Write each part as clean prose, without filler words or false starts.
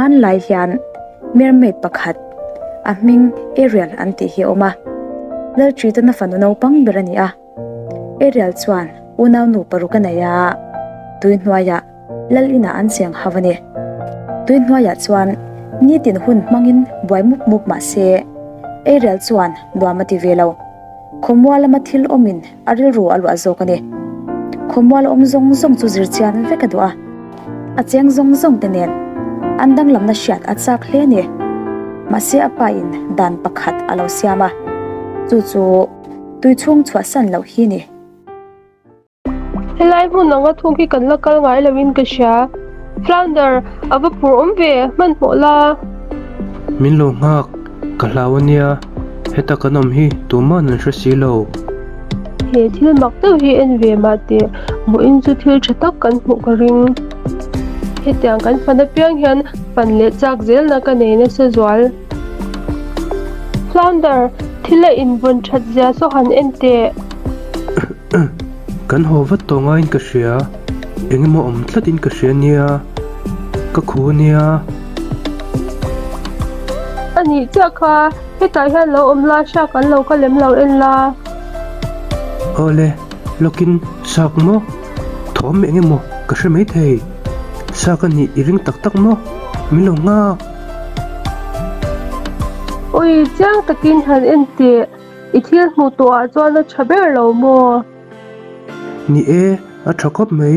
Hmanlai hian mermaid pakhat, a hming Ariel an tih hi a awm a. Lal Triton-a fanu naupang ber a ni a. Ariel chuan unaunu paruk a nei a, tui hnuaiah lal inah an cheng hau a ni. Tui hnuaiah chuan nitin hun hmangin buai mup mup mah se, Ariel chuan nuam a ti ve lo. Khawmual lama thil awmin a rilru a luah zawk a ni. Khawmual awm zawng zawng chu zir chian vek a duh a, a cheng zawng zawng te nen an danglamna hriat a chak hle a ni. Mahse a pa in dan pakhat a lo siam a, chu chu tui chhung chhuahsan loh hi ni. Helai hmun anga thung hi kan la kal ngai loin ka hria. Flounder, a va phur awm ve, hmanhmawh la. Min lo nghak, ka hlau ania, heta kan awm hi tuman an hre si lo. He thil mak deuh hi en ve mah teh, vawiin chu thil tha tak kan hmuh ka ring. Hetiang kan fan apiang hian fan leh chak zelna ka nei nasa zual. Flounder, thil a invawn that zia saw han en teh. Kan haw vat tawh ngaiin ka hria, eng emaw awm tlatin ka hria nia, ka khu nia. A nih chiah kha, hetah hian lo awm la, hriak an lo ka lem lo en la. Awle, lawkin sak maw? Thawm eng emaw ka hre maithei. Sak a nih i ring tak tak maw? Min lo nghak. Ui, chiang takin han en teh. I thil hmuh tawh ah chuan a tha ber lo maw? Ni e, a tha khawp mai.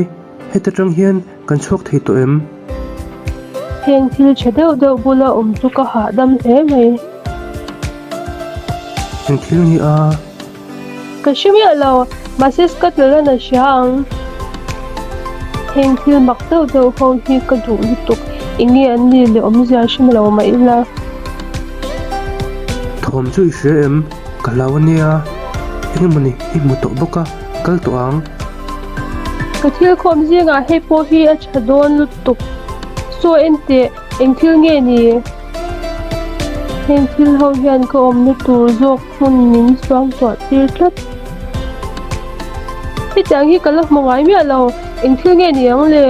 Heta tang hian kan chhuak thei tawh em? Heng thil tha deuh deuh bula awm chu ka hahdam hle mai. Eng thil nge a? Ka hre miah lo, mahse Scuttle an a hria ang. Heng thil mak deuh deuh ho hi ka duh lutuk, enge an nih leh awmzia hre lo mah ila. Thawm chu i hria em? Ka hlau ania, engemawni i hmu tawh bawk a, kal tawh ang. Ka thil khawm zingah hei pawh hi a tha dawn lutuk. Saw enteh, eng thil nge ni? Heng thil ho hian ka awmna tur zawk hmun min suang tuah tir tlat. Hetiang hi ka la hmu ngai miah lo, eng thil nge ni ang le?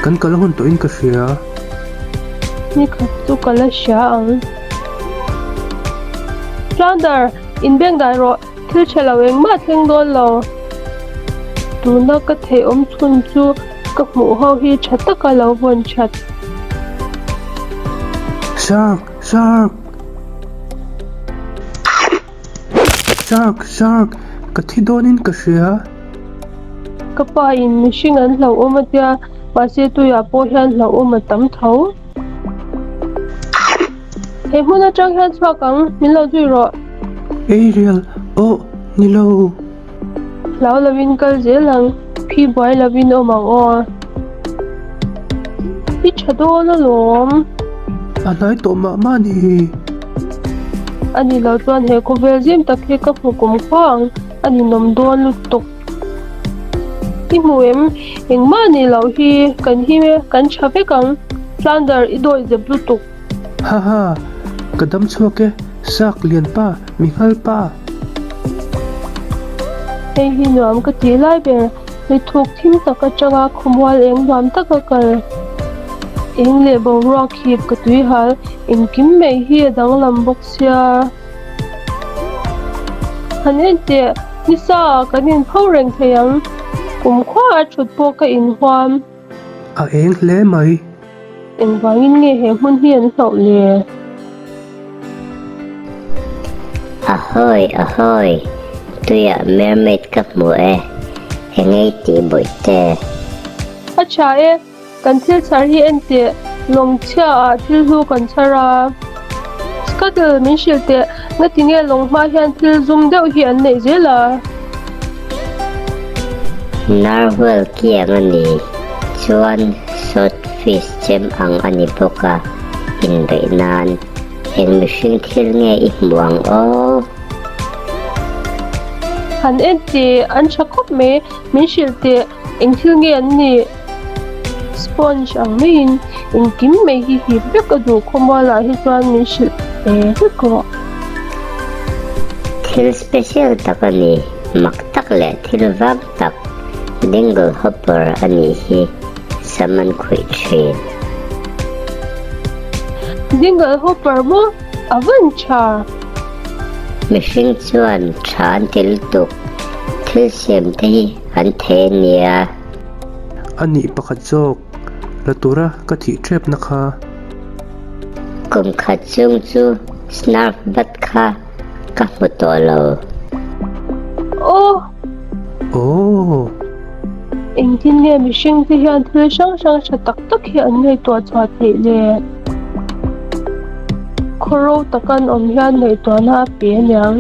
Kan kal hun tawhin ka hria. Ni khat chu ka la hria ang. Flounder, inbeng dai rawh, thil tha lo engmah thleng dawn lo. Tuna ka theih awm chhun chu ka hmuh ho hi tha taka lo vawn that. Shark! Shark! Shark! Shark! Ka thi dawnin ka hria. Ka pa in mihring an hlauhawm a tia, mahse tuiah pawh hian hlauhawm a tam tho. He hmun atang hian chhuak ang, min lo zui rawh. Ariel, Aw, ni lo. Hlau lovin kal zel ang, phi buai lovin awm ang aw. I tha dawn alawm. A hnai tawh mah mah a ni hi. A ni lo chuan he khawvel zim tak hi ka hmu kum khua ang, a ninawm dawn lutuk. I hmu em? Engmah a nih loh hi, kan him e, kan tha vek ang. Flounder, i dawi zep lutuk. Haha, ka dam chhuak e, sak lian pa, mi nghal pa. Hei hi nuam ka tih lai ber, mi thuk thim tak atanga khawmual eng nuam taka kal. Eng leh boruak hip ka tui hal, engkim mai hi a danglam bawk sia. Han en teh, nisa ah kan inpho reng thei ang, kumkhua a thut pawh ka inhuam. A eng hle mai. Engvangin nge he hmun hi an hlauh le? Ahoy ahoy! Tuiah mermaid ka hmu e, engei tih bawihte. A tha e, kan thil chhar hi en teh, lawng chhia ah thil hlu kan chhar a. Scuttle, min hrilh teh, ngatinge lawng hma hian thil zum deuh hi an neih zel a? Narwhal kiang a ni chuan swordfish chem ang a ni bawk a, inbeih nan eng mihring thil nge i hmuh ang aw? Han en teh, an tha khawp mai, min hrilh teh, eng thil nge an nih? Sponge ang maiin engkim mai hi hip vek a duh khawmualah hi chuan min hrilh ve vek rawh. Thil special tak a ni, mak tak leh thil vang tak Dingle Hopper a nih hi sam an khawih thin. Dingle Hopper maw? A van tha! Mihring chuan tha an ti lutuk, thil siam te hi an thei a nia. A nih pakhat zawk, la tura ka thih tepna kha. Kum khat chung chu Snarf bat kha ka hmu tawh lo. Aw! Aw! Engtin nge mihring te hian thil hrang hrang tha tak tak hi an ngaihtuah chhuah theih le? Khawro taka an awm hian ngaihtuahna a pe aniang.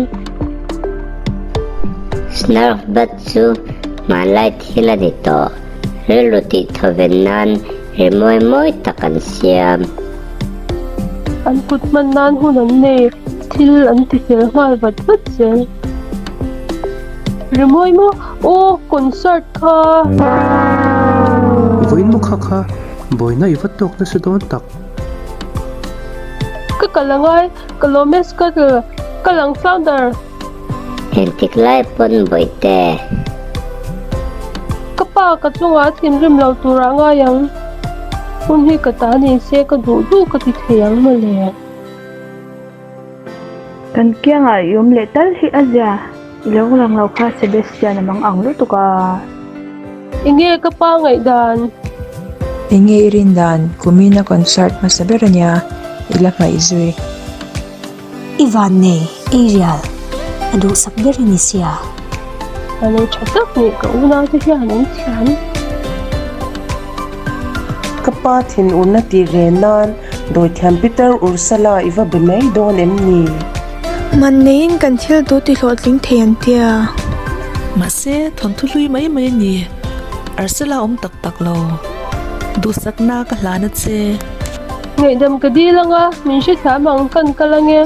Snarf bat chu hmanlai thil a ni tawh. Rilru tih thawven nan rimawi mawi tak an siam. An kut hman nan hun an nei, thil an ti fel nghal vat vat zel. Rimawi maw? Aw, concert kha! Vawiin maw kha kha, buaina i va tawk nasa dawn tak. Ka kal angai, ka lawm e Scuttle, ka lang Flounder. Engtik lai pawn bawihte. Ka pa ka chungah a thinrim lo turah ngai ang. Hun hi ka ta ni se ka duh duh ka ti thei ang mawle. Kan kiangah i awm leh tal hi a zia. I lo lang lo kha Sebastian a mang ang lutuk a. Enge ka pa ngaihdan? Enge i rin dan? Kumin a concert hmasa ber ania, i la hmaih zui. I vannei, Ariel, a duhsak ber i ni sia. A lo tha tak nih ka unaute hian an thiam. Ka pa thinurna tih ve nan Dawithiam Peter Ursula i va be mai dawn em ni? Man neiin kan thil duh ti hlawhtling thei an tia. Mahse, thawnthu hlui mai mai a ni. Ursula awm tak tak lo. Duhsakna ka hlan a che. Ngaihdam ka dil anga, min hrethiam ang kan kal ange.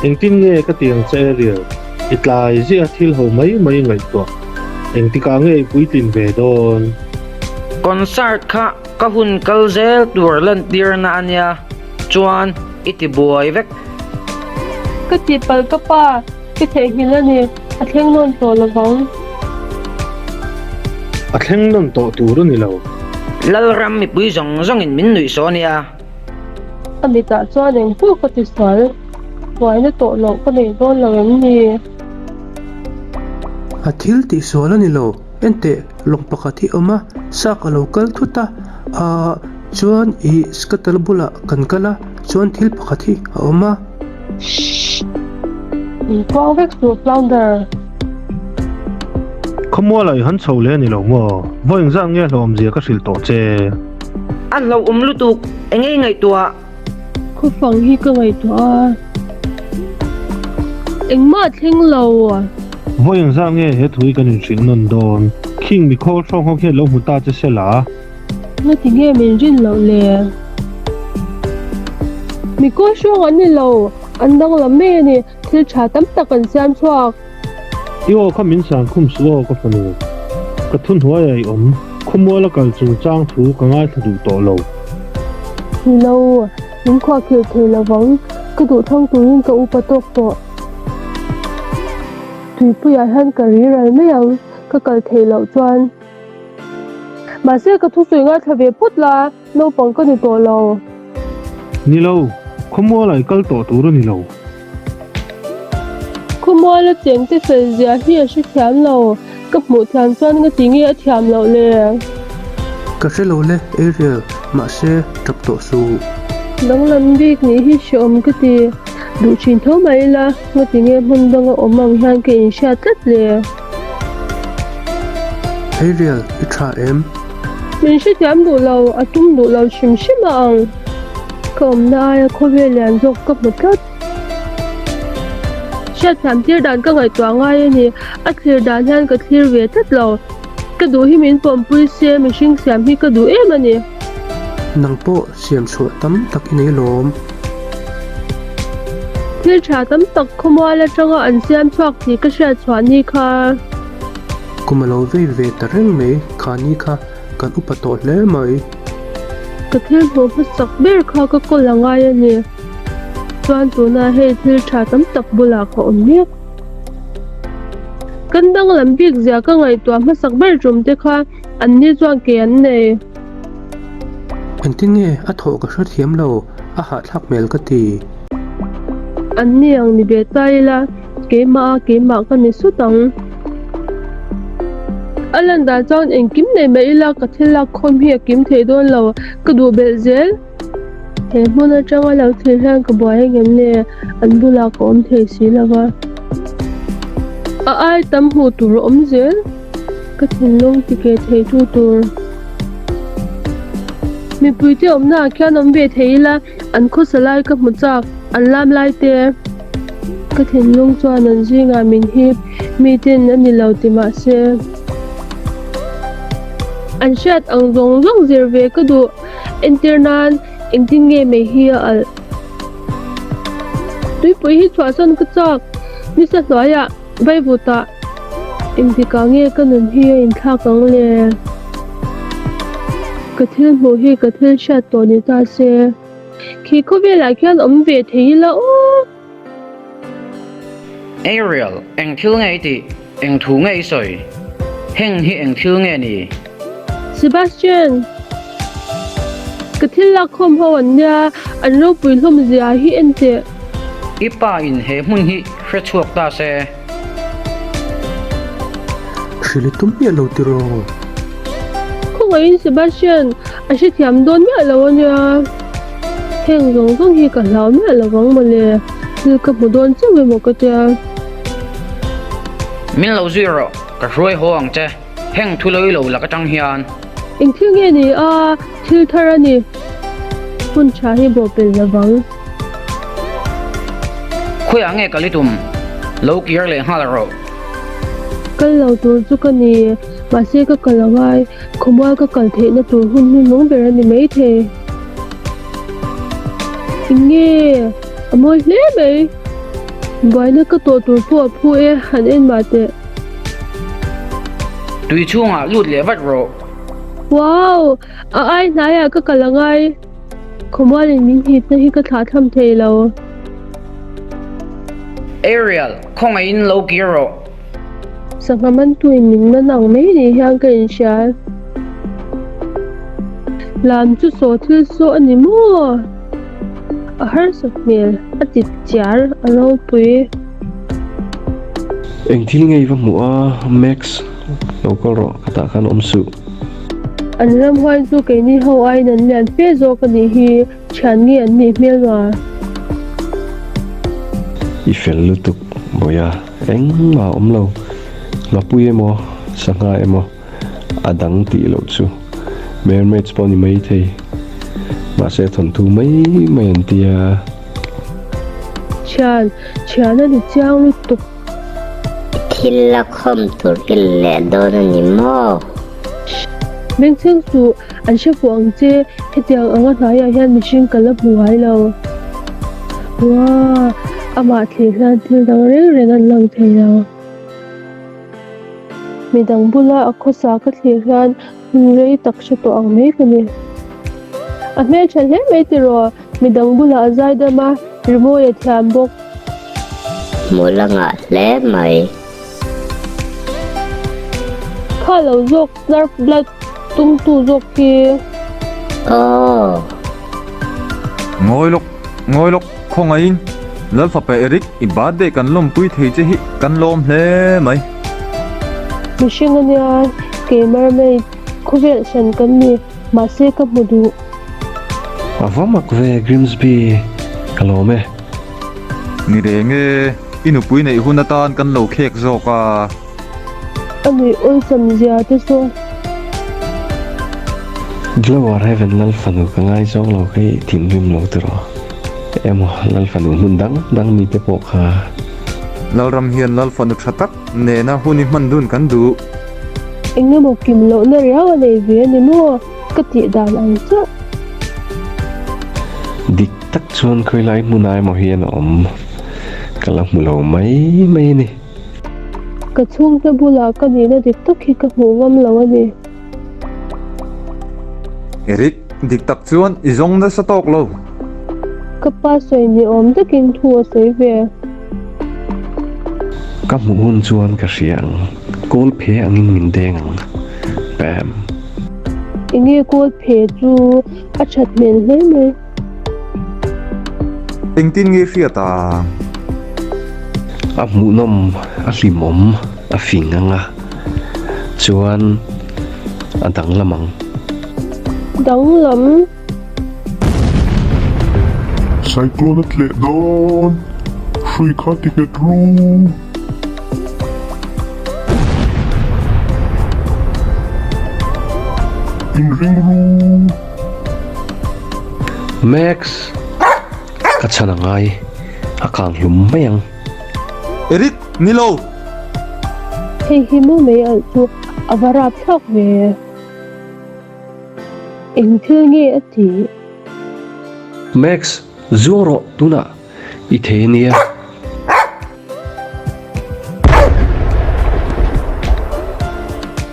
Engtin nge ka ti ang che Ariel? I tlai ziah a thil ho mai mai ngaihtuah. Engtikah nge i puitlin ve dawn? Concert kha ka hun kal zel tur lantirna a nia, chuan i ti buai vek. Ka tihpalh ka pa, ka theihnghilh a ni, a thleng nawn tawh lovang. A thleng nawn tawh tur a ni lo. Lalram mipui zawng zawngin min nuih saw nia. A mitah chuan eng pawh ka ti sual, buaina tawh loh ka nei dawn lo em ni? A thil tih sual a ni lo, enteh lawng pakhat hi awm a, sak a lo kal thut a, aah chuan ih scuttle bulah kan kal a, chuan thil pakhat hi a awm a. Shhh! In kuang vek suh Flounder. Khawmuala i han chho leh a ni lo maw? Vawi engzat nge hlauhawmzia ka hrilh tawh che? A hlauhawm lutuk, enge i ngaihtuah? Khawfang hi ka ngaihtuah a, engmah a thleng lo. Vawi engzat nge he thu hi kan inhrilh nawn dawn? Khing mi khawl hrawng ho khian lo hmu ta che se la. Ngati nge min rin loh le? Mi kawl hrawng an ni lo, an danglam mai a ni, thil tha tam tak an siam chhuak. I aw kha min san khum suh aw ka fanu. Ka thuhnuaiah i awm, khawmual a kal chungchang thu ka ngaithla duh tawh lo. Ni lo, min khuahkhirh thei lovang, ka duhthlang turin ka upa tawk tawh. Tuipuiah hian ka riral mai ang, ka kal theih loh chuan. Mahse ka thusawi ngaithla ve phawt la, naupang ka ni tawh lo. Ni lo, khawmuala i kal tawh tur a ni lo. Khawmuala chengte fel zia hi a hrethiam lo, ka hmuh thiam chuan ngati nge a thiam loh le? Ka hre lo le Ariel, mahse tap tawh suh. Danglam bik nih hi hreawm ka ti, duh thin tho mai ila, ngati nge hmun danga awm ang hian ka inhriat tlat le? Ariel, i tha em? Min hrethiam duh lo, a tum duh lo hrim hrim a ang. Ka awmna aia khawvel lian zawk ka hmu tlat. Hriatthiam tir dan ka ngaihtuah ngai a ni. A thlir dan hian ka thlir ve tlat lo. Ka duh hi min pawmpui se, mihring siam hi ka duh em a ni. Nang pawh siam chhuah tam tak i nei lawm. Thil tha tam tak khawmual atanga an siam chhuak tih ka hriat chhuah ni kha. Kum a lo vei ve ta reng mai, kha ni kha kan upa tawh hle mai. Ka thil hmuh hmasak ber kha ka kawl a ngai a ni. Chuan tunah hei thil tha tam tak bulah ka awm mek. Kan danglam bik zia ka ngaihtuah hmasak ber tum te kha an ni chuan ke an nei. Engtin nge a thawh ka hrethiam lo, a hahthlak hmel ka ti. An ni ang ni ve ta ila, keimah a keimah ka ni sut ang. A lan dan chuan engkim nei mai ila ka thil lak khawm hi a kim thei dawn lo, ka duh belh zel. He hmun atanga lo thlir hian ka buai engem le, an bulah ka awm thei si lo va. A ai tam hmuh tur a awm zel, ka thinlung ti ke thei tu tur. Mipuite awmna ah khian awm ve thei ila, an khawsa lai ka hmu chak, an lam lai te. Ka thinlung chuan an zingah min hip, miten a ni lo ti mah se. An hriat ang zawng zawng zir ve ka duh. Entir nan engtin nge mei hi a alh? Tuipui hi chhuahsawn ka chak, nisa hnuaiah vaivutah engtikah nge ka nun hi a inthlak ang le? Ka thil hmuh hi ka thil hriat tawh ni ta se, khi khawvelah khian awm ve thei ila aw! Ariel, eng thil nge i tih? Eng thu nge i sawi? Heng hi eng thil nge ni? Sebastian, Ka thil lakkhawm ho an nia, an ropui hlawm zia hi en teh. I pa in he hmun hi hre chhuak ta se. Hrilh i tum miah lo tiraw? Khawngaihin Sebastian, a hrethiam dawn miah lo a nia. Heng zawng zawng hi ka hlau miah lo vang mawle, thil ka hmu dawn chauh emaw ka tia. Min lo zui rawh, ka hruai haw ang che, heng thu lawilo lak atang hian. Eng thil nge ni a, thil thar a ni. Hmun tha hi bawhpelh lo vang. Khawiah nge kal i tum? Lo kir leh nghal rawh. Kal lo tur chu ka ni, mahse ka kal angai, khawmual ka kal theihna tur hun hnuhnung ber a ni maithei. Enge? A mawi hle mai. Buaina ka tawh tur pawh a phu e, han en mah teh. Tui chhungah lut leh vat rawh. Wow! A ai hnaiah ka kal angai. Khawmualin min hipna hi ka thlah tham thei lo. Ariel, khawngaihin lo kir rawh. Sangha mantuin min man ang mai ni hian ka inhria. Lam chu saw thil saw a ni maw? A harsa hmel, a ti chiar, a ropui. Eng thil nge i va hmuh a, Max? Lo kal rawh, ka tah khan awm suh. An ramhuai chu keini ho aiin an lian fe zawk a nih hi. Thian nge an nih hmel ma? I fel lutuk Bawiha, engmah a awm lo. Ngapui emaw, sangha emaw a dang tih loh chu mermaids pawh ni mai thei. Mahse thawnthu mai mai an tia. Thian, thian a ni chiang lutuk. Thil la khawm tur i leh dawn a ni maw? Bengchheng suh, an hre fuh ang che, hetiang anga hnaiah hian mihring ka la hmu ngai lo. Uaa, amah thlir hian thil dang reng reng an lang thei lo. Midang bula a khawsa ka thlir hian hun rei tak hre tawh ang mai ka ni. A hmeltha hle mai tiraw, midang bulah a zaidam a, rimawi a thiam bawk. Hmuh la ngah hle mai. Kha lo zawk snarf blood tumtu zawk khi. Aww. Ngawi lawk, ngawi lawk, khawngaihin Lalfapa Eric i birthday kan lawmpui thei che hi kan lawm hle mai. Mihring ania, kei mermaid, khawvel hran kan ni, mahse ka hmu duh. A va mak ve Grimsby, ka lawm e. Ni reng e, i nupui neih hun atan kan lo khek zawk a. A nuih awlsam zia te saw. Glower Heaven Lal fanu ka ngaizawng lo kha i thinrim lo tiraw? Emaw Lal fanu hmun dang dang mi te pawh kha. Lalram hian Lal fanu tha tak nena hun i hman dun kan duh. Engemaw kim lohna riau a nei ve a ni maw? Ka tih dan ang chiah. Dik tak chuan khawilai hmunah emaw hian a awm ka la hmu lo mai mai a ni. Ka chhungte bulah ka nihna dik tak hi ka hmuh ngam lo a ni. Eric, dik tak chuan i zawng nasa tawk lo. Ka pa sawi ni awm takin thu a sawi ve. Ka hmuh hun chuan ka hria ang, kawl phe angin min deng ang. Bam. Enge kawl phe chu a that hmel hle mai. Engtin nge hriat ang? A hmuhnawm, a hlimawm, a fing ang a, chuan a danglam ang. Danglam? Cyclone a tleh dawn, hrui kha ti nghet ru. Inring ru. Max, ka chhan a ngai, a kang hlum mai ang. Eric, ni lo! Hei hi maw mai alh chu a va rapthlak ve. Eng thil nge a tih? Max, zuang rawh tunah i thei a nia.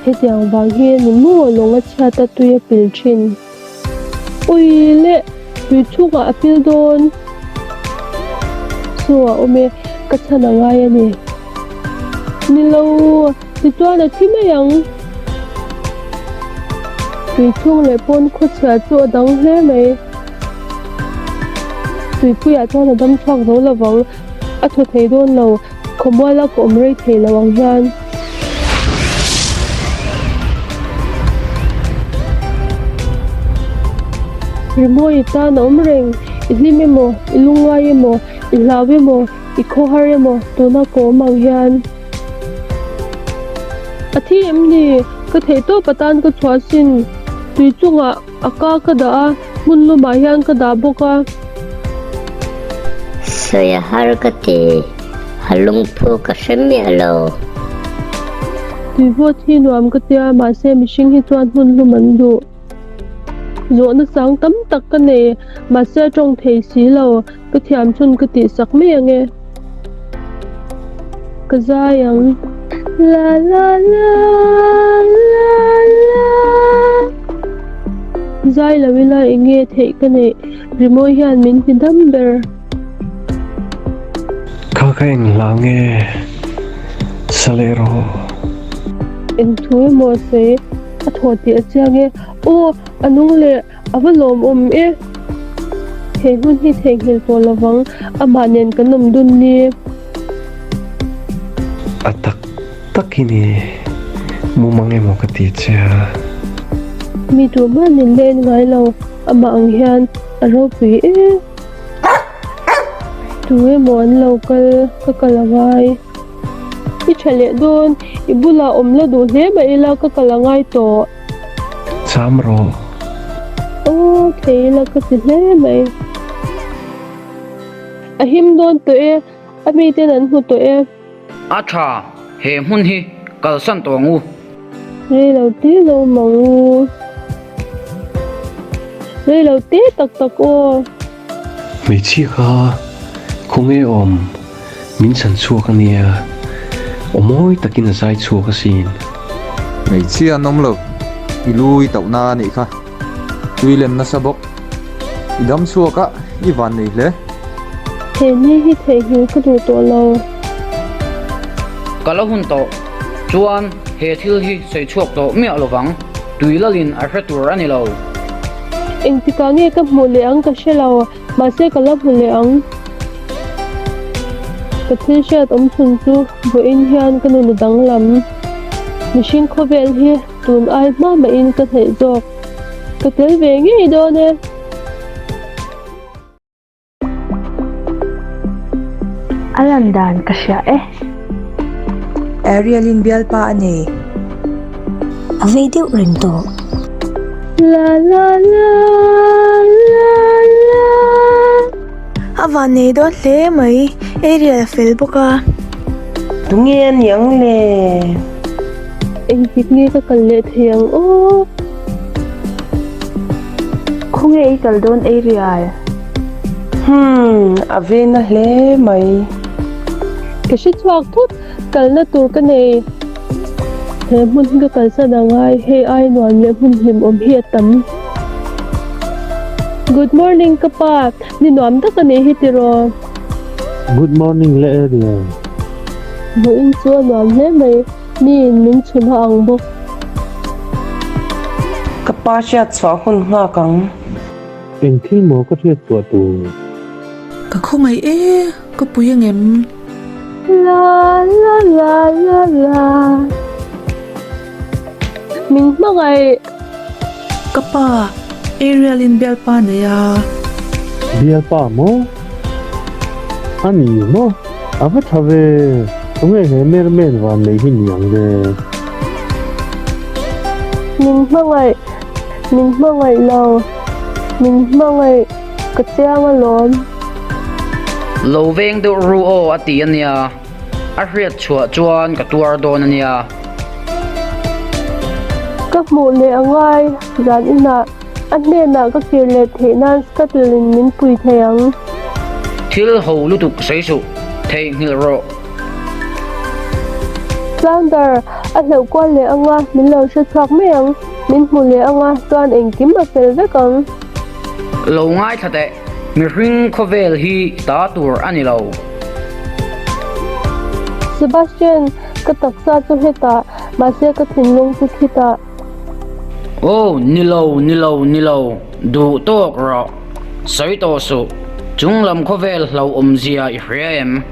Hetiang vang hi a ni maw lawng a chhiat a tui a pil thin. Ui leh tui chhungah a pil dawn. Saw a awm e, ka chhan a ngai a ni. Ni lo, tichuan a thi mai ang. Tui chhung leh pawn khawchhia chu a dang hle mai. Tuipuiah chuan a dam chhuak zo lovang, a thaw thei dawn lo, khawmuala ka awm rei thei lo ang hian. Rimawi tan a awm reng, i hlim emaw, i lungngai emaw, i hlau emaw, I khawhar emaw tuna ka awm ang hian a thi em ni? Ka theih tawp atan ka chhuah sin. Tui chungah a ka ka dah a, hmun lumah hian ka dah bawk a. Sawi a har ka ti, a lungphu ka hre miah lo. Tui vawt hi nuam ka tia, mahse mihring hi chuan hmun lum an duh. Zawhna sang tam tak ka nei, mahse a tawng thei si lo. Ka thiam chhun ka tih sak mai ang e. Ka zai ang. La la la la la. Zai lo ila eng nge theih ka neih? Rimawi hian min ti dam ber. Kha ka eng hla nge sa leh rawh. Eng thu emaw a sawi a thaw tih a chiang e. Aw a nung leh. A va lawmawm e. He hmun hi theihnghilh tawh lovang, amah nen kan awm dun ni. A tak tak hi ni, mumang emaw ka ti che a. Mi tur hman in la en ngai lo, amah ang hian a ropui e. Tu emaw an lo kal, ka kal a ngai. I tha leh dawn, i bulah awm la duh hle mah ila ka kal a ngai tawh. Cham rawh. Aw thei ila ka ti hle mai. A him dawn tawh e, a miten an hmu tawh e. A tha, he hmun hi kalsan tawh ang u. Rei lo te lo mang u. Rei lo te tak tak aw. Hmeichhia kha khawnge awm min chhan chhuak a nia, aw mawi takin a zai chhuak asin. Hmeichhia an awm lo, i lu i tauhna a nih kha. Tui lem nasa bawk. I dam chhuak a, i van nei hle. He ni hi theihnghilh ka duh tawh lo. Ka la hun tawh chuan he thil hi sawi chhuak tawh miah lovang, tui lalin a hre tur a ni lo. Engtikah nge ka hmuh leh ang ka hre lo, mahse ka la hmu leh ang. Ka thil hriat awm chhun chu vawiin hian ka nun a danglam. Mihring khawvel hi tun ai hma mahin ka hnaih zawk. Ka tel ve ngei dawn e. A lan dan ka hria e. Ariel in bialpa a nei. A vei deuh reng tawh. La la la la la. A van nei dawn hle mai, Ariel a fel bawk a. Tunge a niang le? Engtik nge ka kal leh thei ang aw? Khawnge i kal dawn Ariel? Hmm, a ve na hle mai. Ka hre chhuak thut, kalna tur ka nei. He hmun hi ka kalsan a ngai, hei ai nuam leh hmun hlim awm hi a tam. Good morning ka pa, ni nuam tak a nih hi tiraw? Good morning le Ariel. Vawiin chu a nuam hle mai. Mi in min chhun a ang bawk. Ka pa hriat chhuah hun nghak ang. Eng thil maw ka hriat chhuah tur? Ka khawngaih e, ka pui angem? La la la la la Min hmangaih. Ka pa, Ariel in bialpa nei a. Bialpa maw? A ni maw? A va tha ve, tunge he mermaid van nei hi ni ang le? Min hmangaih, min hmangaih lo, min hmangaih ka chiang alawm. Lo veng deuh ru aw a ti a nia, a hriat chhuah chuan ka tuar dawn a nia. Ka hmuh leh a ngai, zan inah a hnenah ka kir leh theih nan Scuttle in min pui thei ang. Thil ho lutuk sawi suh, theihnghilh rawh. Flounder, a hlauh kual leh anga min lo hre chhuak mai ang, min hmu leh anga chuan engkim a fel vek ang. Lo ngaithla teh, mihring khawvel hi ta tur a ni lo. Sebastian, ka taksa chu hetah, mahse ka thinlung chu khitah. Aw, ni lo, ni lo, ni lo, duh tawk rawh. Sawi tawh suh, chunglam khawvel hlauhawmzia i hria em?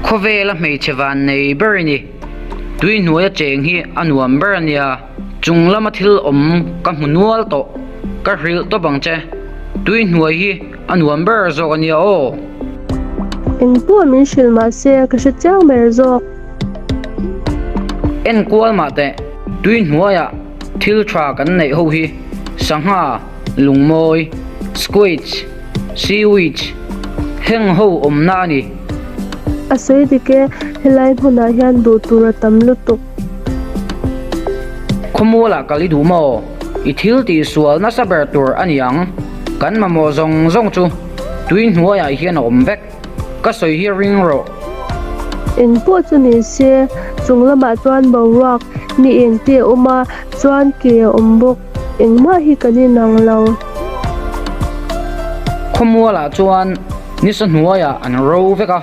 Khawvela hmeichhe van nei ber i ni. Tui hnuaia cheng hi a nuam ber a nia. Chung lama thil awm ka hmu nual tawh, ka hrilh tawp ang che. Tui hnuai hi a nuam ber zawk a nia aw. Eng pawh min hrilh mah se ka hre chiang ber zawk. En kual mah teh, tui hnuaiah thil tha kan neih ho hi sangha, lungmawi, squids, seaweeds, heng ho awmna a ni. A sawi dik e, helai hmunah hian duh tur a tam lutuk. Khawmualah kal i duh maw? I thil tih sual nasa ber tur a ni ang. Kan mamawh zawng zawng chu tui hnuaiah hian a awm vek. Ka sawi hi ring rawh. Eng pawh chu ni se, chung lamah chuan boruak ni eng te a awm a, chuan ke a awm bawk. Engmah hi kan inang lo. Khawmualah chuan nisa hnuaiah an ro vek a,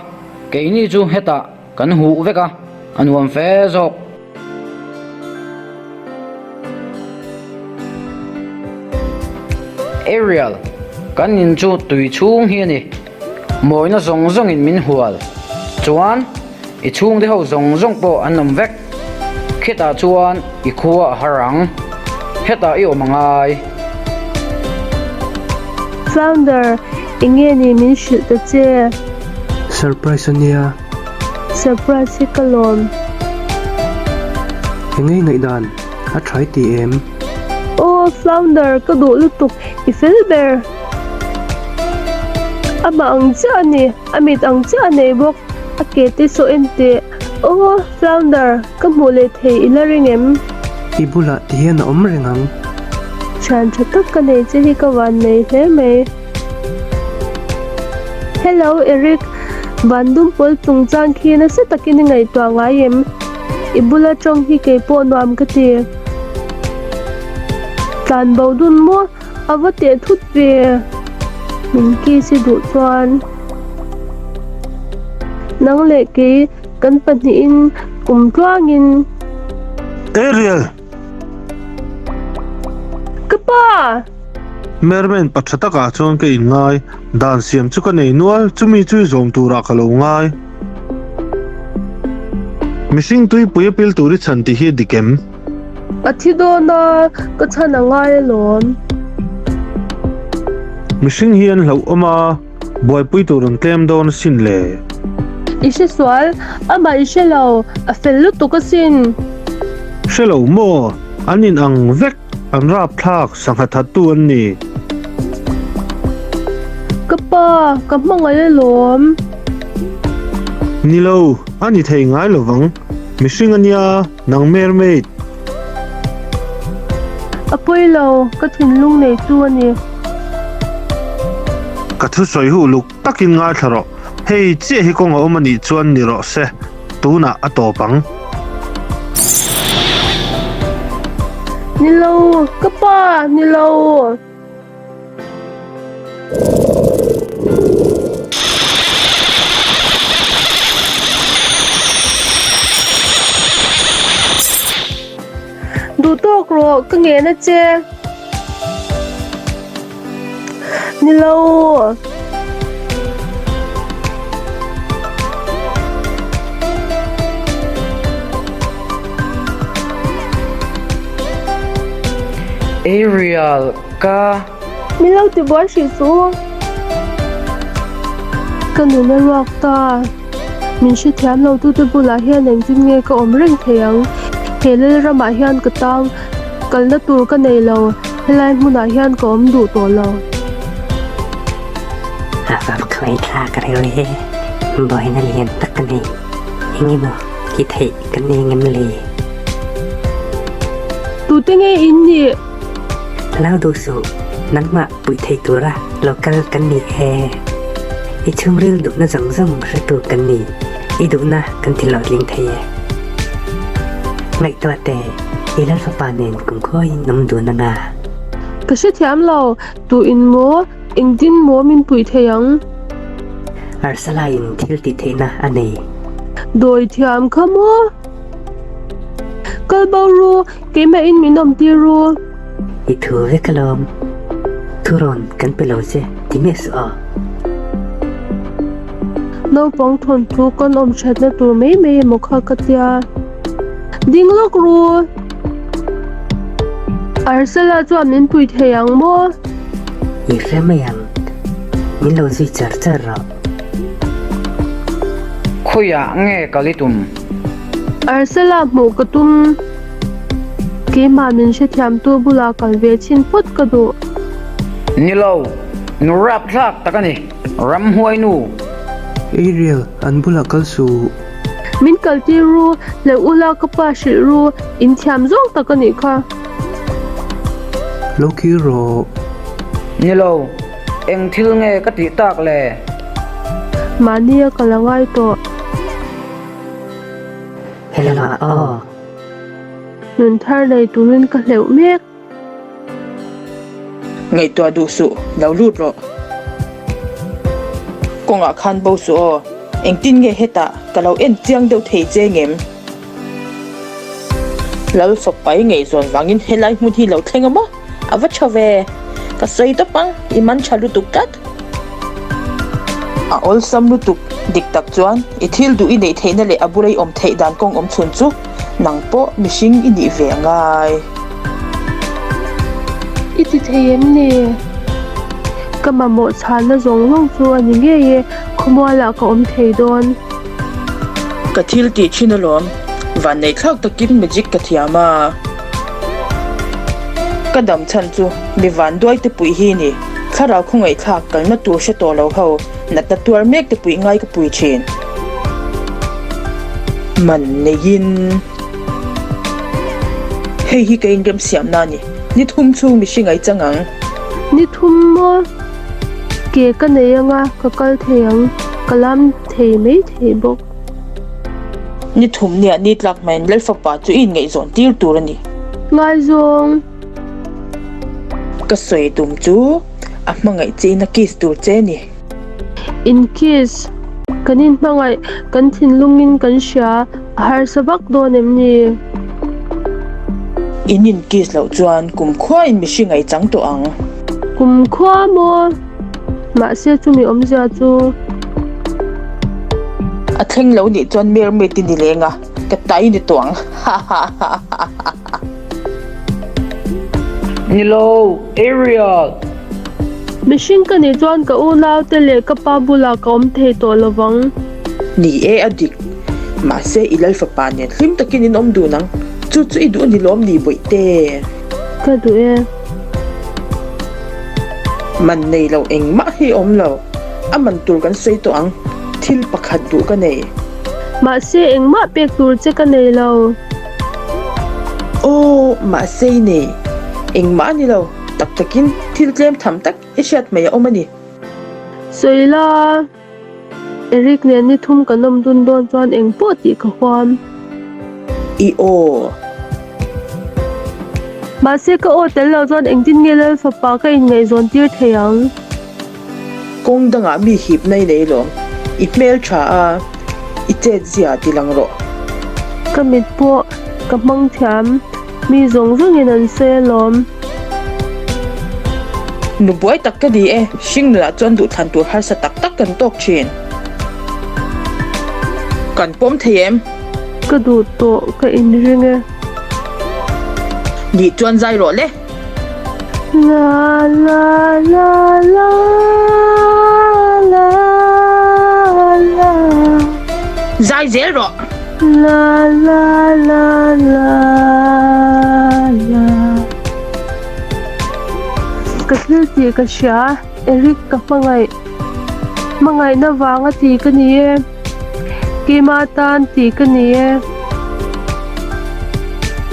keini chu hetah Kan huh vek a, a nuam fe zawk. Ariel, kan in chu tui chhung hi a ni. Mawina zawng zawngin min hual. Chuan, i chhungte ho zawng zawng pawh an awm vek. Khitah chuan i khua a har ang. Hetah i awm a ngai. Flounder, enge ni min hrilh ta che? Surprise a nia. Surprise hi ka lawm. Engei ngaihdan a tha i ti em? Aw Flounder ka duh lutuk i fel ber. Amah ang chiah a ni, a mit ang chiah a nei bawk, a ke te saw en teh. Aw Flounder ka hmuh leh thei i la ring em? I bulah ti hian a awm reng ang. Thian tha tak ka nei che hi ka van nei hle mai. Hello Eric, van dum pawl chungchang khi nasa takin i ngaihtuah ngai em? I bula tawng hi kei pawh nuam ka ti. Tlan bo dun maw? A va teh thut ve. Min kiss i duh chuan. Nang leh kei kan pahnihin kum tluangin. Ariel! Ka pa! Mermaid pa tha takah chuan ka inngai, dan siam chu ka nei nual, chumi chu i zawm turah ka lo ngai. Mihring tuipui a pil tur i chhan tih hi a dik em? A thi dawn a, ka chhan a ngai alawm. Mihring hi an hlauhawm a. Buaipui tur an tlem dawn asin le. I hre sual, amah i hre lo, a fel lutuk asin. Hre lo maw? An in ang vek, an rapthlak, sangha thattu an ni. Ka pa, ka hmangaih alawm. Ni lo, a ni thei ngai lovang. Mihring a nia, nang mermaid. A pawi lo, ka thinlung neitu a ni. Ka thusawi huh luk takin ngaithla rawh. Hei chiah hi kawng a awm a nih chuan ni rawh se, tunah a tawp ang. Ni lo, ka pa, ni lo. Duh tawk rawh. rawh, ka ngen a che. Ni lo. Ariel, ka. Min lo tibuai hrih suh. Ka nun a ruak ta. Min hrethiam lo tute bulah hian engtin nge ka awm reng thei ang? He lal ramah hian ka tang kalna tur ka nei lo, helai hmunah hian ka awm duh tawh lo. A vap khawi thlak reuh e, buaina lian tak ka nei. Engemaw ti theih ka nei ngem le? Tute nge in nih? Lau duh suh, nangmah puih thei tura lo kal kan ni e. I chhungril duhna zawng zawng hretu kan ni, i duhna kan ti hlawhtling thei e. Ngaihtuah teh, i Lalfapa nen kumkhuain awm dun anga. Ka hrethiam lo, tu in maw, engtin maw min puih thei ang? Arsala in thil tih theihna a nei. Dawi thiam kha maw? Kal bo ru, keimah in min awm tir ru. I thu vek alawm. Thurawn kan pe lo che ti miah suh aw. Naupang thawnthu kan awm thatna tur mai mai emaw kha ka tia. Ding lawk ru. Arsala chuan min pui thei ang maw? I hre mai ang. Min lo zui char char rawh. Khawiah nge kal i tum? Arsala hmuh ka tum. Keimah min hrethiamtu bulah kal ve chhin phawt ka duh. Ni lo, nu rapthlak tak a ni, ramhuai nu. Ariel, an bulah kal suh. Min kaltir ru, hleuh ula ka pa hrilh ru, in thiam zawng tak a nih kha. Lo kir rawh. Ni lo, eng thil nge ka tih tak le? Mahnia ka la ngai tawh. Helamah aw. Nun thar nei turin ka hleuh mek. Ngaihtuah duh suh, lo lut rawh. Kawngah khan bo suh aw, engtin nge hetah ka lo en chiang deuh thei che ngem? Lal fapa i ngaihzawn vangin helai hmun hi lo thleng a maw? A va tha ve! Ka sawi tawp ang, i man tha lutuk tlat. A awlsam lutuk, dik tak chuan i thil duh i neih theihna leh a bula i awm theih dan kawng awm chhun chu nang pawh mihring i nih ve a ngai. I ti thei em ni? Ka mamawh chhanna zawng zawng chu a ni ngei e, khawmualah ka awm thei dawn. Ka thil tih thin alawm, vanneihthlak takin magic ka thiam a. Ka dam chhan chu mi vanduai te puih hi ni. Thlarau khawngaihthlak kalna tur hre tawh lo ho, natna tuar mek te puih ngai ka pui thin. Man neiin hei hi ka inremsiamna a ni. Ni thum chhung mihring ai chang ang. Ni thum maw? Ke ka nei anga ka kal thei ang, ka lam thei mai thei bawk. Ni thum nia ni tlak hmain Lalfapa chu i inngaihzawn tir tur a ni. Ngaizawng. Ka sawi tum chu a hmangaih che in a kiss tur che a ni. In kiss. Kan inhmangaih, kan thinlungin kan hria, a harsa vak dawn em ni? In in kiss loh chuan kumkhua in mihring ai chang tawh ang. Kumkhua maw? Mahse chumi awmzia chu. A thleng lo nih chuan mermaid i ni leng a, ka tai ni tawh ang. Hahahahaha. Ni lo, Ariel! Mihring ka nih chuan ka unaute leh ka pa bulah ka awm thei tawh lo vang. Ni e, a dik. Mahse, i Lalfapa nen hlim takin in awm dun ang. Chu chu i duh a ni lawm ni, Bawihte? Ka duh e. Man nei lo engmah hi awm lo. A man tur kan sawi tawh ang. Thil pakhat duh ka nei. Mahse, engmah pek tur che ka nei lo. Aw, mahse i nei. Engmah a ni lo, tak takin thil tlem tham tak i hriat mai a awm a ni. Sawi la, Eric nen ni thum kan awm dun dawn chuan eng pawh tih ka huam. I aw. Mahse ka aw tel lo chuan engtin nge Lal fapa ka inngaihzawn tir thei ang? Kawng dangah mi hipna i nei lawm. I hmel tha a, i chet zia ti lang rawh. Ka mit pawh ka hmang thiam. Mi zawng zawngin an sawi alawm. Nu buai tak ka ni e, hringnunah chuan duhthlan tur harsa tak tak kan tawk thin. Kan pawm thei em? Ka duh tawh, ka inring e. Nih chuan zai rawh le. La la la la la la. Zai zel rawh. La la la la la. Ka thil tih ka hria, Eric ka hmangaih. Hmangaihna vanga ti ka ni e. Keimah atan ti ka ni e.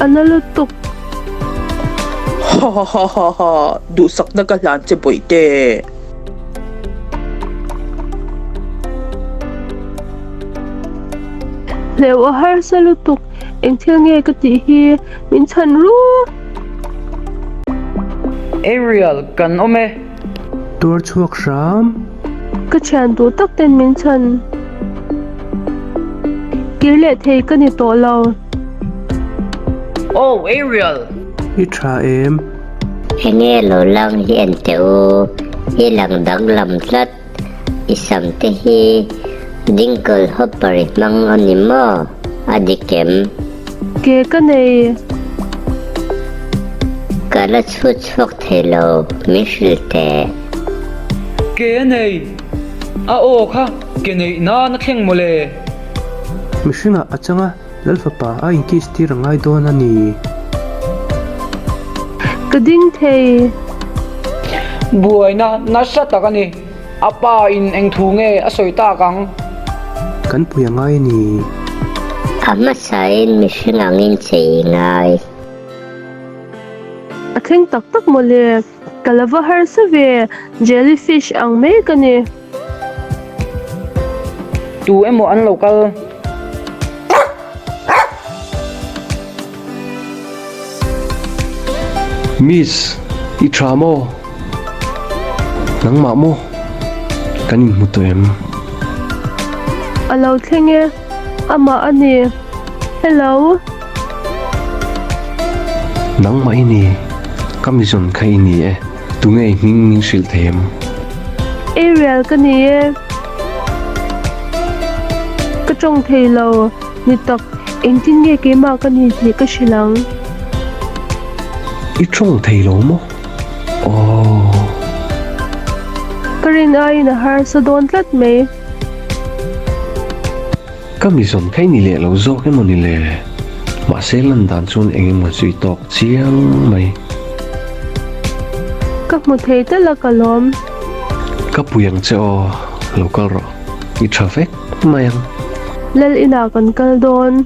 A na lutuk. Ha ha ha ha ha, duhsakna ka hlan che bawihte. Hleuh a harsa lutuk, eng thil nge ka tih hi min chhan ru. Ariel, kan awm e. Tuar chhuak hram. Ka thian duh tak ten min chhan. Kir leh thei ka ni tawh lo. Oh, Ariel! I tha em? Enge lo lang hi en teh u, i lang danglam tlat, i sam te hi Dinkle Hopper i hmang a ni maw? A dik em? Ke ka nei. Ka la chhut chhuak thei lo, min hrilh teh. Ke a nei. A aw kha ke neih nan a thleng mawle. Mihringah a chang a, Lal fapa a inkiss tir a ngai dawn a ni. Ka ding thei. Buaina nasa tak a ni. A pa in eng thu nge a sawi tak ang? Kan pui a ngai a ni. A hmasain mihring angin che i ngai. A thleng tak tak mawle. Ka la va harsa ve, jelly fish ang mai ka ni. Tu emaw an lo kal. Miss, i tha maw? Nangmah maw? Kan inhmu tawh em? A lo thleng e, amah a ni. Hello. Nangmah i ni, ka mizawn kha i ni e, tunge i hming min hrilh thei em? Ariel ka ni e. Ka tawng thei lo, ni tak, engtin nge keimah ka ni tih ka hrilh ang. I tawng thei lo maw? Aww. Ka rin aiin a harsa dawn tlat mai. Ka mizawn kha i ni leh lo zawk emaw ni le? Mahse lan dan chuan eng emaw chu i tawk chiang mai. Ka hmu thei tal a ka lawm. Ka pui ang che aw, lo kal rawh. I tha vek mai ang. Lal inah kan kal dawn.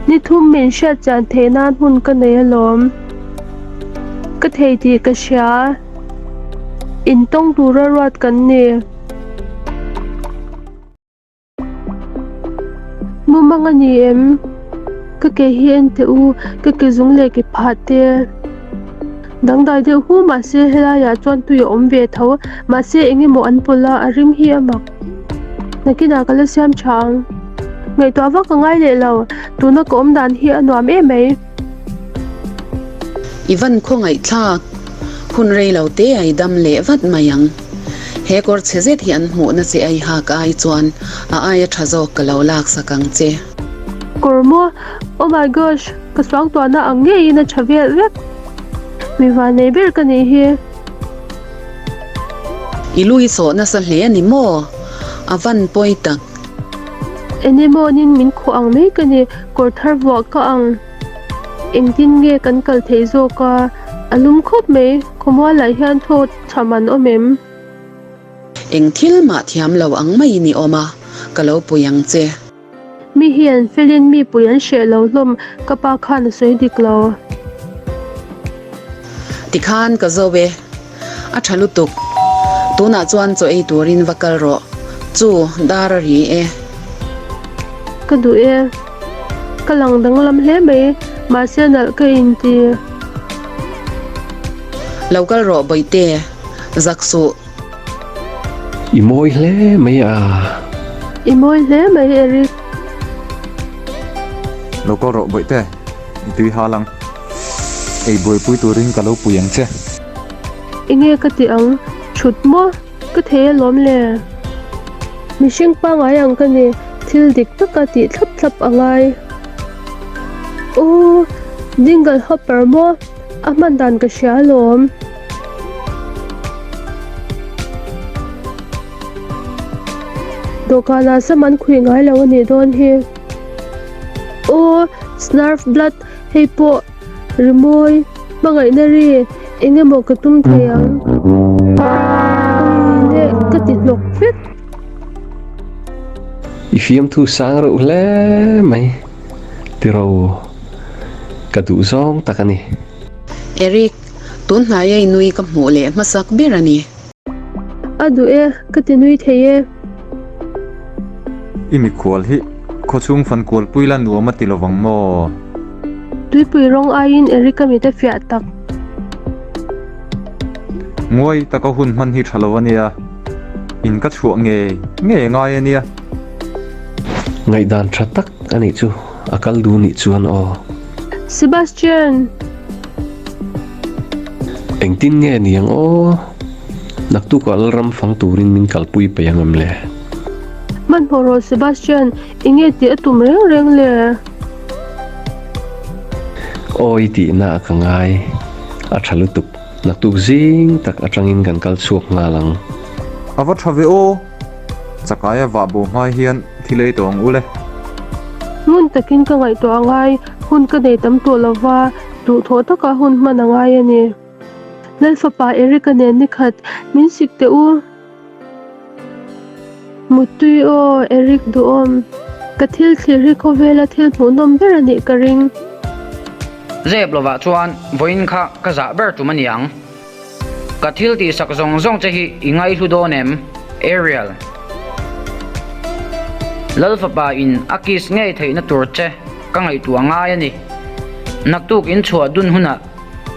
Ni thum min hriat chian theih nan hun ka nei alawm. Ka thei tih ka hria. Intawng tura ruat kan ni. Mumang a ni em? Ka ke hi en teh u, ka ke zung leh ke phah te. Dangdai deuh hu mahse helaiah chuan tui a awm ve tho, mahse eng emaw an pawlh a, a rim hi a mak. Nakinah ka la siam tha ang. Ngaihtuah vak ka ngai leh lo, tuna ka awm dan hi a nuam em mai. I van khawngaihthlak, hun rei lo te a i dam leh vat mai ang. He kawr chhe zet hi an hmuhna che ai hak ai chuan a aia tha zawk ka lo laksak ang che. Kawr maw? Oh my gosh! Ka suangtuahna ang ngeiin a tha vel vek. Mi vannei ber ka nih hi. I lu i sawh nasa hle a ni maw? A van pawi tak. Anemone-in min khuh ang mai ka ni, kawr thar vuah ka ang. Engtin nge kan kal theih zawk a? A lum khawp mai, khawmualah hian thaw chham an awm em? Eng thil mah thiam lo ang maiin i awm a, ka lo pui ang che. Mi hi an felin mi pui an hreh lo hlawm, ka pa khan a sawi dik lo. Tikhan ka zo e. A tha lutuk. Tunah chuan chaw ei turin va kal rawh. Chu, dar a ri e. Ka duh e. Ka lang danglam hle mai, mahse nalh ka inti. Lo kal rawh Bawihte, zak suh. I mawi hle mai a. I mawi hle mai Eric. Lo kal rawh Bawihte. I tui hal ang. Ei buaipui turin ka lo pui ang che. Enge ka tih ang? Thut maw? Ka thei alawm le. Mihring pangngai ang ka ni, thil dik taka tih thlap thlap a ngai. Aw, Dingle Hopper maw? A hman dan ka hria alawm. Dawhkanah sam an khuih ngai lo a nih dawn hi. Aw, Snarf Blood, hei pawh rimawi hmangaihna ri eng emaw ka tum thei ang. Awi leh ka ti hnawk vek. I fiamthu sang reuh hle mai tiro ka duh zawng tak a ni. Eric, tun hnaia i nui ka hmuh leh hmasak ber a ni. A duh e, ka ti nui thei e. I mikhual hi khawchhung fan kualpui la nuam a ti lovang maw? Tuipui rawng aiin Eric-a mit a fiah tak. Nguai taka hun hman hi tha lo a nia, in ka chhuah ngei ngei a ngai a nia. Ngaihdan tha tak a nih chu, a kal duh nih chuan aw. Sebastian! Engtin nge ni ang aw? Naktukah Lalram fang turin min kalpui peih ang em le? Hmanhmawh rawh Sebastian, enge tih a tum reng reng le? Awi tihna a ka ngai, a tha lutuk. Naktuk zing tak atangin kan kal chhuak nghal ang. A va tha ve aw! Chakaia vah bo hmai hian thil ei tawh ang u le. Ngun takin ka ngaihtuah angai, hun ka nei tam tawh lova, Duhthawh taka hun hman a ngai a ni. Lalfapa Eric-a nen nikhat min sik teh u. Muttui aw, Eric duhawm. Ka thil thlir hi khawvela thil hmuhnawm ber a nih ka ring. Zep lovah chuan vawiin kha ka zah ber tum a ni ang. Ka thil tihsak zawng zawng che hi i ngaihlu dawn em? Ariel. Lalfapa in a kiss ngei theihna tur che ka ngaihtuah ngai a ni. Naktuk in chhuah dun hunah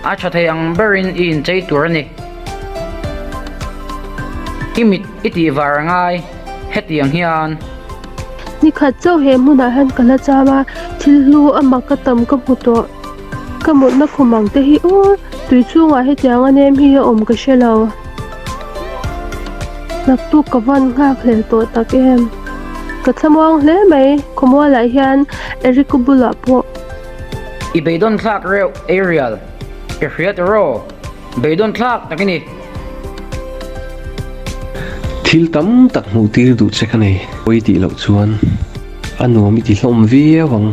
a tha thei ang berin i inchei tur a ni. I mit i tih var a ngai hetiang hian. Nikhat chauh he hmunah hian ka la cham a, thil hlu a mak a tam ka hmu tawh. Ka mutna khum ang te hi aw, tui chhungah hetiang a nem hi a awm ka hre lo. Naktuk ka van nghak hlel tawh tak em. Ka thlamuang hle mai, khawmualah hian Eric-u bulah pawh. I beidawn thlak reuh Ariel, i hria tiraw? Beidawn thlak tak i ni. Thil tam tak hmuh tir duh che ka nei. Pawi tih loh chuan a nuam i ti hlawm viau ang.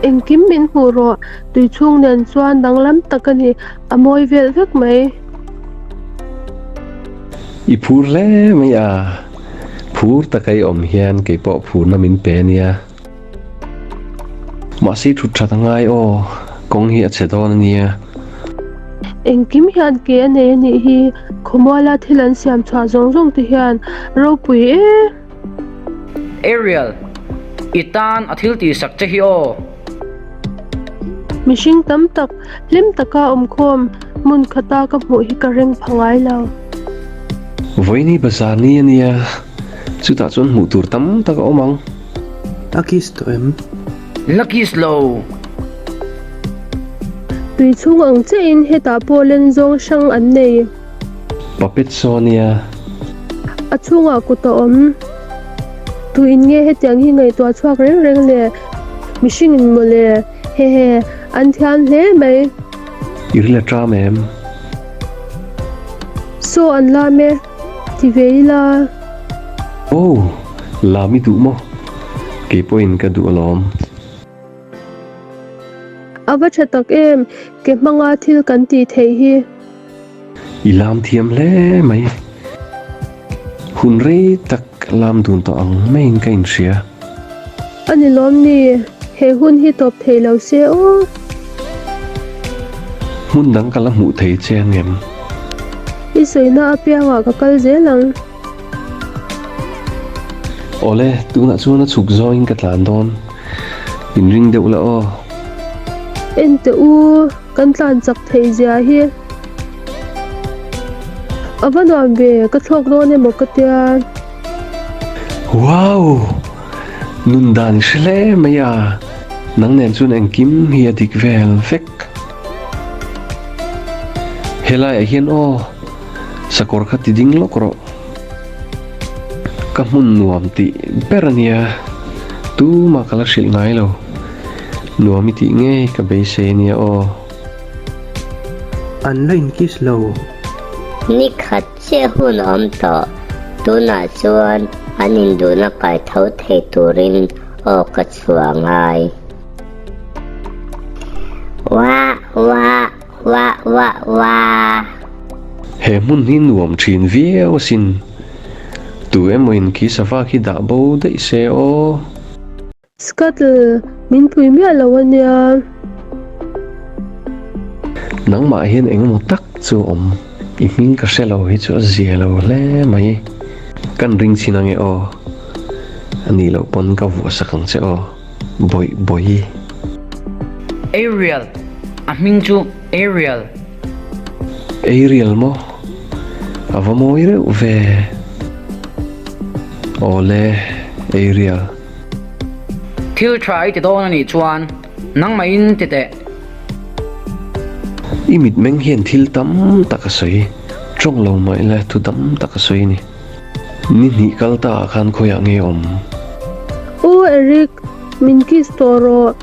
Engkim min hmuh rawh, tui chhung nen chuan danglam tak a ni, a mawi vel vek mai. I phur hle mai a, phur taka i awm hian keipawh phurna min pe a nia. Mahse thut that a ngai aw, kawng hi a chhe dawn a nia. Engkim hian ke a nei a nih hi, khawmuala thil an siam chhuah zawng zawng te hian ropui e. Ariel, i tan a thil tihsak che hi aw. Mihring tam tak, hlim taka awmkhawm hmun khata ka hmuh hi ka ring pha ngai lo. Vawiini bazar ni a nia, chutah chuan hmuh tur tam tak a awm ang. A kiss tawh em? La kiss lo. Tui chhung ang chiahin hetah pawh len zawng hrang an nei. Puppet saw nia. A chhungah kut a awm. Tuin nge hetiang hi ngaihtuah chhuak reng reng le? Mihring in mawle. Hehe. An thiam hle mai. I ril a ṭam em? Saw an lam e. Ti ve ila. Oh! Lam i duh maw? Kei pawhin ka duh alawm. A va tha tak em, ke hmanga thil kan tih theih hi. I lam thiam hle mai. Hun rei tak lam dun tawh ang maiin ka inhria. A ni lawm ni, he hun hi tawp thei lo se aw. Hmun dang ka la hmuh thei che ang em? I sawina apiangah ka kal zel ang. Awle, tunah chuan a chhuk zawngin ka tlan dawn. Inring deuh la aw. En teh u, kan tlan chak thei zia hi. A va nuam ve, ka thlawk dawn emaw ka tia. Wow! Nun dan i hre hle mai a. Nang nen chuan engkim hi a dik vel vek. Helaiah hian aw, sakawr kha ti ding lawk rawh. Ka hmun nuam tih ber a nia, tumah ka la hrilh ngai lo. Nuam i tih ngei ka beisei a nia aw. An la inkiss lo. Ni khat chiah hun a awm tawh, tunah chuan an induhna kai tho thei turin aw ka chhuah ngai. Wah wah wah wah wah. He hmun hi nuam thin viau asin. Tu emawin khi sava khi dah bo daih se aw. Scuttle, min pui miah lo a nia. Nangmah hian engemaw tak chu awm, i hming ka hre lo hi chu a zia lo hle mai. Kan ring chin ange aw. A nih loh pawn ka vuah sak ang che aw. Bawih bawih. Ariel, a hming chu Ariel. Ariel maw? A va mawi reuh ve. Awle, Ariel. Thil tha i ti dawn a nih chuan nangmahin ti teh. I mitmeng hian thil tam tak a sawi, tawng lo mah ila thu tam tak a sawi a ni. Ni hnih kal ta ah khan khawiah nge awm? U Eric, min kiss tawh rawh.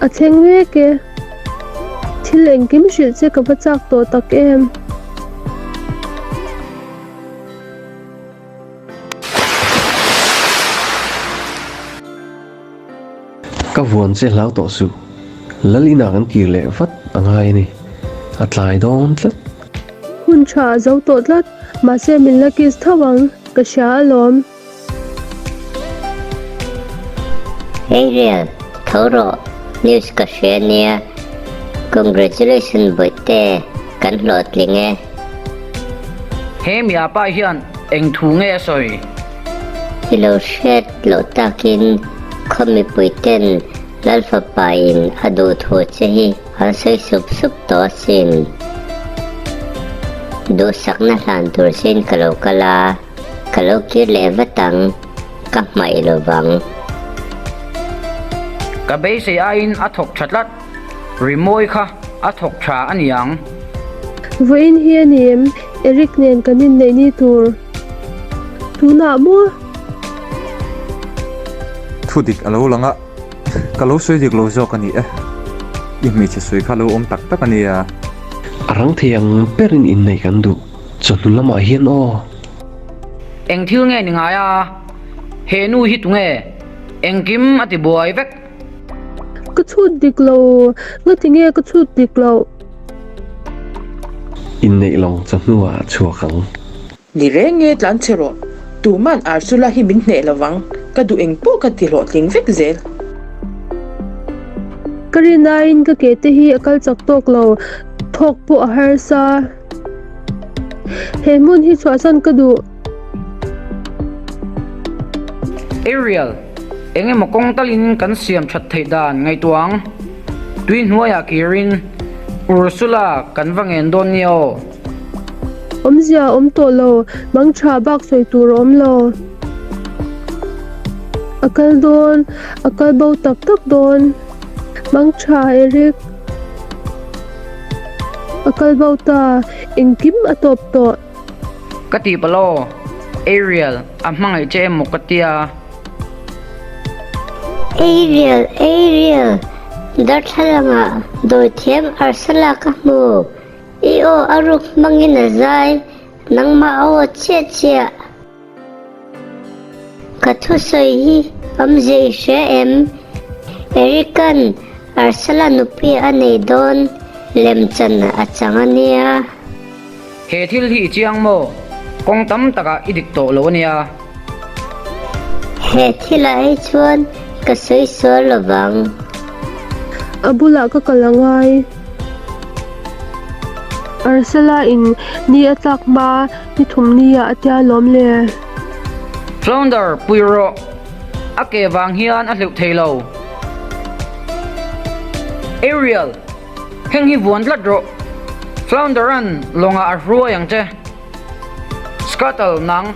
A thleng mek e. Thil engkim hrilh che ka va chak tawh tak em? Ka vuan che hlau tawh suh. Lal inah kan kir leh vat a ngai a ni. A tlai dawn tlat. Hun tha a zo tawh tlat. Mahse min la kiss tho ang. Ka hria alawm. Ariel, tho rawh. News ka hria nia. Congratulations bawihte, kan hlawhtling e. He mi apa hian eng thu nge a sawi? I lo hriat loh takin khaw mipui ten Lal fapa in a duh thu che hi an sawi sup sup tawh asin. Duhsakna hlan tur chein ka lo kal a, ka lo kir leh vat ang, ka hmaih lo vang. Ka beisei aiin a thawk tha tlat. Rimawi kha a thawk tha a ni ang. Vawiin hi a ni em? Eric nen kan inneih ni tur. Tunah maw? Thu dik a lo lang a, ka lo sawi dik lo zawk a ni e. I hmeichhe sawi kha lo awm tak tak a nia. A rang thei ang berin inneih kan duh. Chawhnu lamah hian aw. Eng thil nge ni ngai a? He nu hi tunge? Engkim a ti buai vek. Ka chhut dik lo, ngati nge ka chhut dik loh? Inneih lawng chawhnuah a chhuak ang. Ni reng nge tlan che rawh, tuman Arsula hi min hneh lovang, ka duh eng pawh ka ti hlawhtling vek zel. Ka rinaiin ka ke te hi a kal chak tawk lo, thawk pawh a harsa. He hmun hi chhuahsan ka duh. Ariel, eng emaw kawng talin kan siam that theih dan ngaihtuah ang. Tui hnuaiah kirin Ursula kan va ngen dawn nia aw. Awmzia a awm tawh lo, mang tha bak sawi tur a awm lo. A kal dawn, a kal bo tak tak dawn. Mang tha Eric. A kal bo ta, engkim a tawp tawh. Ka ti pal aw, Ariel a hmangaih che emaw ka tia. Ariel, Ariel, darthlalangah dawithiam Ursula ka hmu. I aw a ruk hmangin a zai, nangmah aw chiah chiah. Ka thusawi hi awmzia i hria em? Eric-a'n Ursula nupui a nei dawn lemchan a chang a nia. He thil hi i chiang maw? Kawng tam takah i dik tawh lo a nia. He thilah hi chuan ka sawi sual lo vang. A bulah ka kal a ngai. Ursula in ni a tlak hma ni thum nia a tia lawm le. Flounder, pui rawh. A ke vang hian a hleuh thei lo. Ariel, Heng hi vuan tlat rawh. Flounder-a'n lawngah a hruai ang che. Scuttle, nang,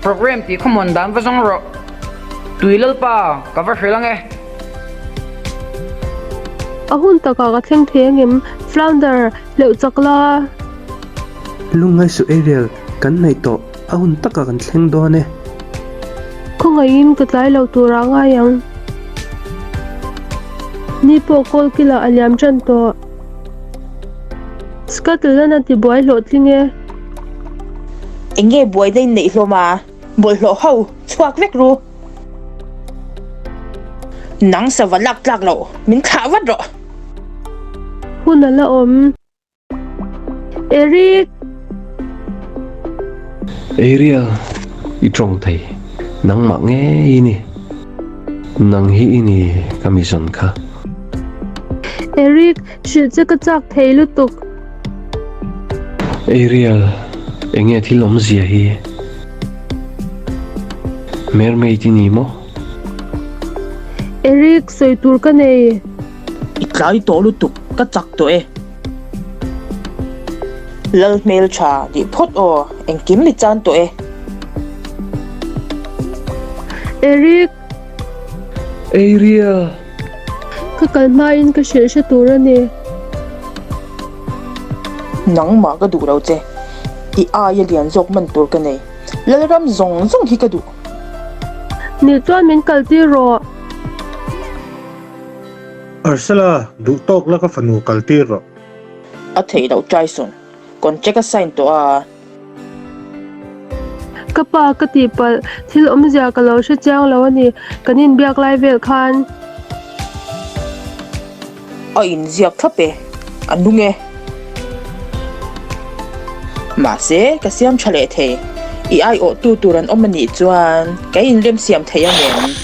program tih khawmuan dan va zawng rawh. Tui Lalpa, ka va hrilh ang e. A hun takah ka thleng thei angem? Flounder, hleuh chak la. Lungngai suh Ariel, kan hnaih tawh, a hun takah kan thleng dawn e. Khawngaihin ka tlai lo turah ngai ang. Ni pawh kawl kilah a liam tan tawh. Scotland a tibuai hlawhtling e. Eng nge buaina in neih hlawm a? Bawlhhlawh ho, chhuak vek ru. Nang sava lak tlak loh, min thlah vat rawh. Hun a la awm. Eric! Ariel, i tawng thei. Nangmah ngei i ni. Nang hi i ni ka mi zawn kha. Eric, hrilh che ka chak thei lutuk. Ariel, enge thil awmzia hi? Mermaid i ni maw? Eric, sawi tur ka nei. I tlai tawh lutuk, ka chak tawh e. Lal hmeltha tih phawt aw, engkim i chan tawh e. Eric! Ariel! Ka kal hmain ka hrilh hre tur a ni. Nangmah ka duh lo che, i aia lian zawk man tur ka nei. Lalram zawng zawng hi ka duh. Nih chuan min kaltir rawh. Ursula, duh tawk la ka fanu kal tir rawh. A theih loh Tyson, contract a sign tawh a. Ka pa ka tihpalh, thil awmzia ka lo hre chiang lo a ni, kan inbiak lai vel khan. A inziak thlap e, a nung e. Mahse, ka siam tha leh thei. I aiawhtu tur an awm a nih chuan ka inremsiam thei ang em?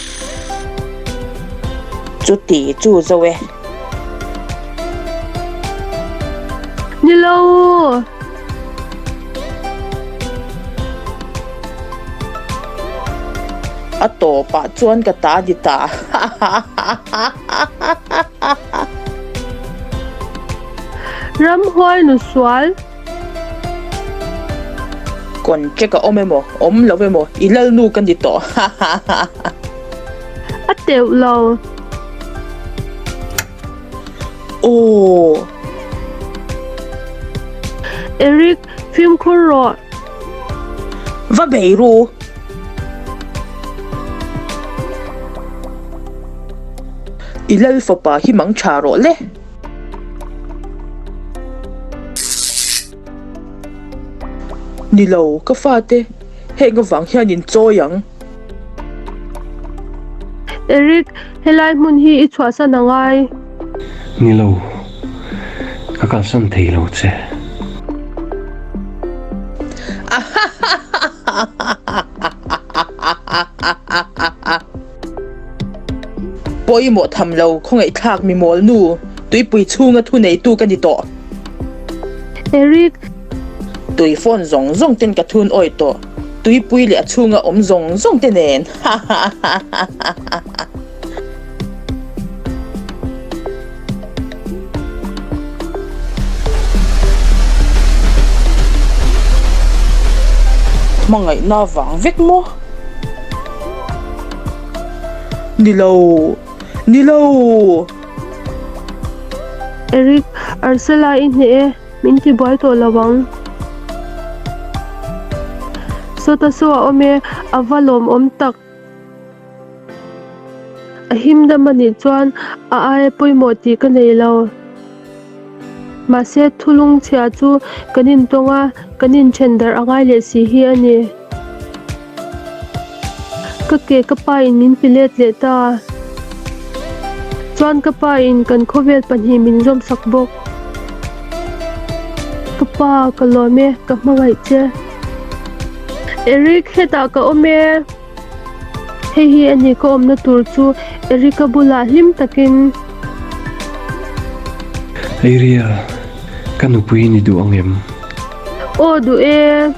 Chuti chu zo e. Ni lo! A tawpah chuan ka ta ni ta. Ramhuai nu sual. Contract a awm emaw, awm lo emaw, i lalnu ka ni tawh. A teuh lo. Aww. Eric, fimkhur rawh. Va bei ru. I lal fapa hi mang tha rawh le. Ni lo, ka fate, heng avang hian in chawi ang. Eric, helai hmun hi i chhuahsan a ngai. Ni lo, ka kalsan thei lo che. Pawimawh tham lo khawngaihthlak mi mawl nu, tuipui chhunga thuneitu ka ni tawh. Eric. Tui phone zawng zawng ten ka thun awi tawh, tuipui leh a chhunga awm zawng zawng te nen. Hmangaihna vang vek maw? Ni lo! Ni lo! Eric, Ursula i hneh e, min ti buai tawh lo ang. Sawta saw a awm e, a va lawmawm tak. A him dam a nih chuan a aia pawimawh tih ka nei lo. Mahse, thulung chhia chu kan intawng a, kan inthen darh a ngai leh si hi a ni. Ka ke ka pa in min pe let leh ta. Chuan ka pa in kan khawvel pahnih min zawm sak bawk. Ka pa, ka lawm e, ka hmangaih che. Eric, hetah ka awm e. Hei hi a ni ka awmna tur chu Erica bulah hlim takin. Ariel, ka nupui ni duh ang em? Aw duh e.